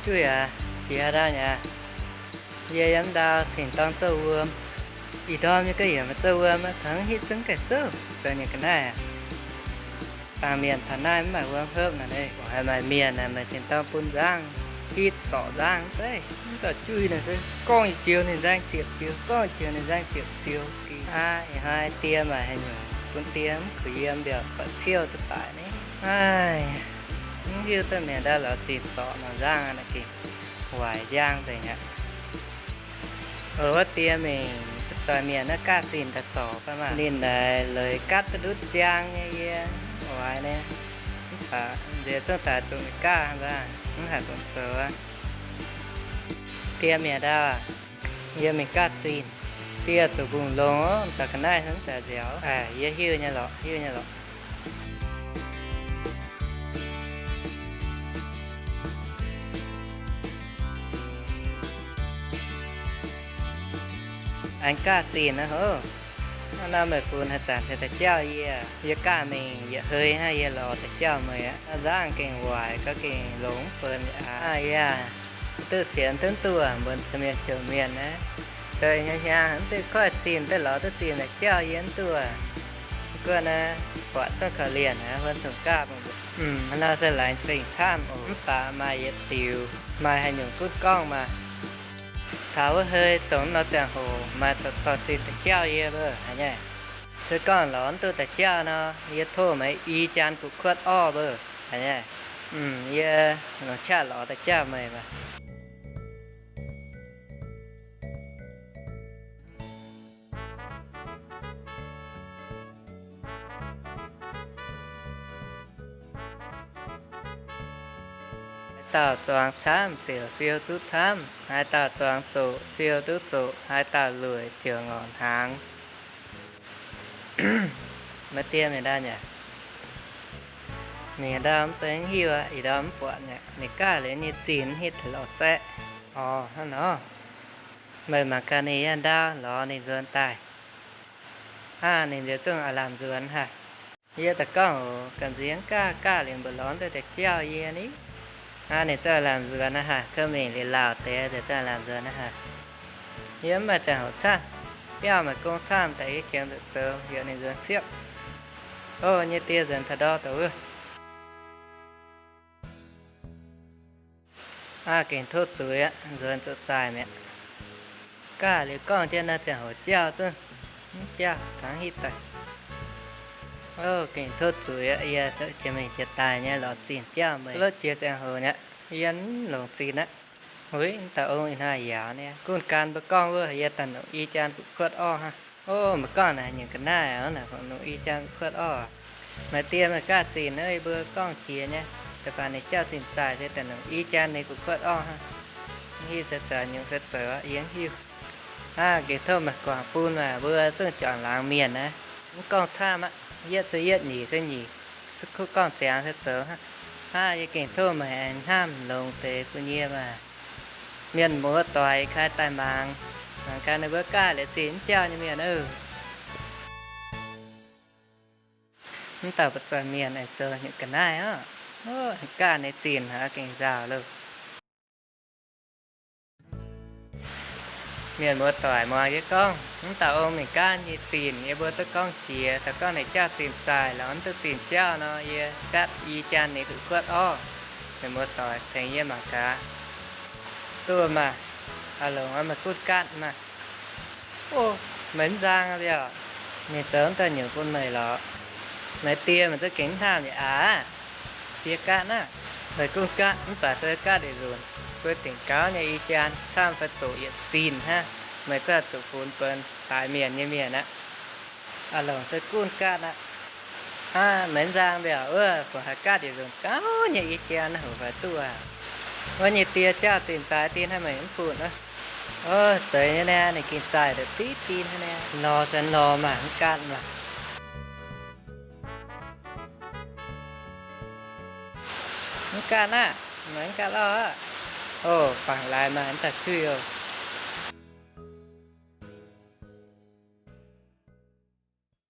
Juiv aac, jiex ndau nyei aac. Yie yiem ndau cingx dorng zouv wuom. Ih ndorm yie ga'yiemc maaih zouv wuom, taux hnangv hitv zungv gaengh zouv, zoux nyei ga'naaiv aac. Baamh mienh taux naaiv mv maaih wuom hopv nor, haaix maaih mienh aah, meih cingx dorng bun nzangv, hitv zorc nzangv zeiv, mv dorh juiv nor se gorngv yietc joux ninh nzangv ziepc joux, gorngv yietc joux ninh nzangv ziepc joux. Aa, ih hnoi die maaih haaix nyungc bun die mv kuh yiem mbiaauc buatc ciouv duqv daic ni. Aaih, mv hiuv duqv mienh ndau lorz zinh zorc nor nzangv naaiv gengh waaic njang nzengc aqv. Wuov die mingh zoih mienh naaiv gaav zinh daaih zorc fai maah, ninh naaic leiz gaatv duqv ndutv njang nyei, yie oix naaiv. Mv baac nziex zungv daaih zuqc mingh gaav nzangv, mv haih bungx zoux. Die mienh ndau, yie mingh gaav zinh. Die zuqc mbungh longx, daaih ga'naaiv hnangv zaqc nziaauc. Yie hiuv nyei lorqc, hiuv nyei lorqc. Aengx gaav zinh aqv hov. Hnangv naaiv meih funx haaix zanc cingx daaih jauv yie. Yie gaav mingh yietc hei hnangv, yie lorz daaih jauv meih aqv. Nzangv gengh waaic, gauh gengh longx mv benx aqv. Yie duqv sienx duqv duqv mbuo mienh jomc mienh naaiv, zoux hnyangx-hnyangx mv duqv koiv zinh, duqv lorz duqv zinh daaih jauv yie mv duqv. Mv gunv naaiv buatc zungv korv-lienh aqv, huon zungh gaav mbuo. Hnangv naaiv se laengz zingh camv oc. Mv baac maaih yietc diuc, maaih haaix nyungc gunv gorngv maah. Taux wuov hei dongh nor ziangh hoc maaih zorc zinh daaih jauv yie mbuo haic nyei. Se gorngv lorz mv duqv daaih jauv nor, yie tov meih i jaan gu'kuotv orv mbuo haic nyei. Yie longc qaqv lorz daaih jauv meih maah. Haaix dauh zuangx camv ziouc siou duqv camv, haaix dauh zuangx zoqc siou duqv zoqc, haaix dauh lueic ziouc ngorc hnaangx. Maiv dien mienh ndau nyei. Mienh ndau mv deix hiuv aqv, ih ndorm mv buatc nyei. Ninh gaav liuz nyei zinh mv hitv taux lorz zaeqv. Orc, hnangv nor. Meih mangc gaax ninh yaac ndau lorz ninh nzuonx daaih. Aa, ninh nziex zungv aav lamh nzuonx haic. Yie daaih gorngv oc, gamh nziex gaav, gaav liuz mbu'lormx daaih jauv yie ni. Aa, ninh zungv aav lamh nzuonx aqv haic, kouv mingh liuz lauh deix daaih zungv aav lamh nzuonx aqv haic. Yie mv maaih ziangh hoc camv, biauv maaih gong camv daaih yie jiex nzuqc zoux, yaac ninh nzuonx siepv. O, nyei die nzuonx taux ndau daaih wuov. Aa, gengh tov zuiz aqv, nzuonx zuqc zaaic mi'aqv. Gaav liuz gorngv jienv naaiv ziangh hoc jauv zungv mv jauv, tangv hitv daaih. O, gengh tov zuiz aqv, yie jiex mingh jiex daaih nyei lorz zinh jauv meih. Lov jiex ziangh hoc nyei, yie mv longc zinh aqv. Uix, mv dauh ong ih hnoi yaauc niaa, gunv gan mbuo gorngv wuov, yie daaih longc i jaan gu'kuotv orv hnangv. O, maiv gorngv naaic nyungc ga'naaiv aqv, naaic longc i jaan gu'kuotv orv. Maaih die maaih gaav zinh, yie mbuo gorngv qiex nyei, da'faanh ninh jauv zinh zaaic se daaih longc i jaan ninh gu'kuotv orv hnangv. Mv hiuv se zoux nyungc se zoux, yie mv hiuv. Aa, gengh tov meih guangc bun maah, mbuo zungv juangc laangz mienh aqv. Mv gorngv camv aqv, yietv se yietv, nyic se nyic, zungv kuv gorngv ziangx se zoux hnangv. Aa, yie gengh tov meih aengx hnamv longx deix bun yie maah. Mienh muoz-doic kaaix daaih mangc, mangc gaax ninh mbuo gaav liuz zinh mv jauv nyei mienh oc. Mv dauh ba'zoi mienh aengx zoux nyungc ga'naaiv oc. Gaav ninh zinh haic gengh nzauh loh. Mienh muoz-doic muangx yie gorngv, mv dauh ong mingh gaanv nyei zinh yie mbuo duqv gorngv jiex. Da'gorngv ninh jauv zinh zaaic lorz mv duqv zinh jauv nor, yie gaatv i jaan ninh gu'kuotv orv. Mienh muoz-doic tengx yie mangc gaax. Duqv maah. Aa longc, meih gunv gaatv maah. O, meih mv nzang aqv mbiauh. Ninh zoux mv daaih nyungc bun meih lorqc. Meih die meih zungv gengh mv hnamv yaac aav. Fiev gaatv naaiv, meih gunv gaatv mv baac se gaatv yietc nzunc, guei dingc gauv nyei i jaan camv fai zoqc yietc zinh hnangv. Meih zungv zuqc funx benx daaix mienh nyei mienh aqv. Aa longc se gunv gaatv aqv. Aa, meih mv nzang mbiauh wuov, fungc haih gaatv yietc nzunc gauv nyei i jaan naaiv hoc fai duqv aqv. Wuov nyei die jauv zinh zaaic dien hnangv meih mv bun aqv. O, zeiz nyei naaiv, ninh gengh zaaic deix diqv dien hnangv naaiv. Lorz se lorz maah, mv gaatv maah. Mv gaatv aqv, meih mv gaatv lauh aqv. O, bangc laaix maaih mv daaih juiv oc.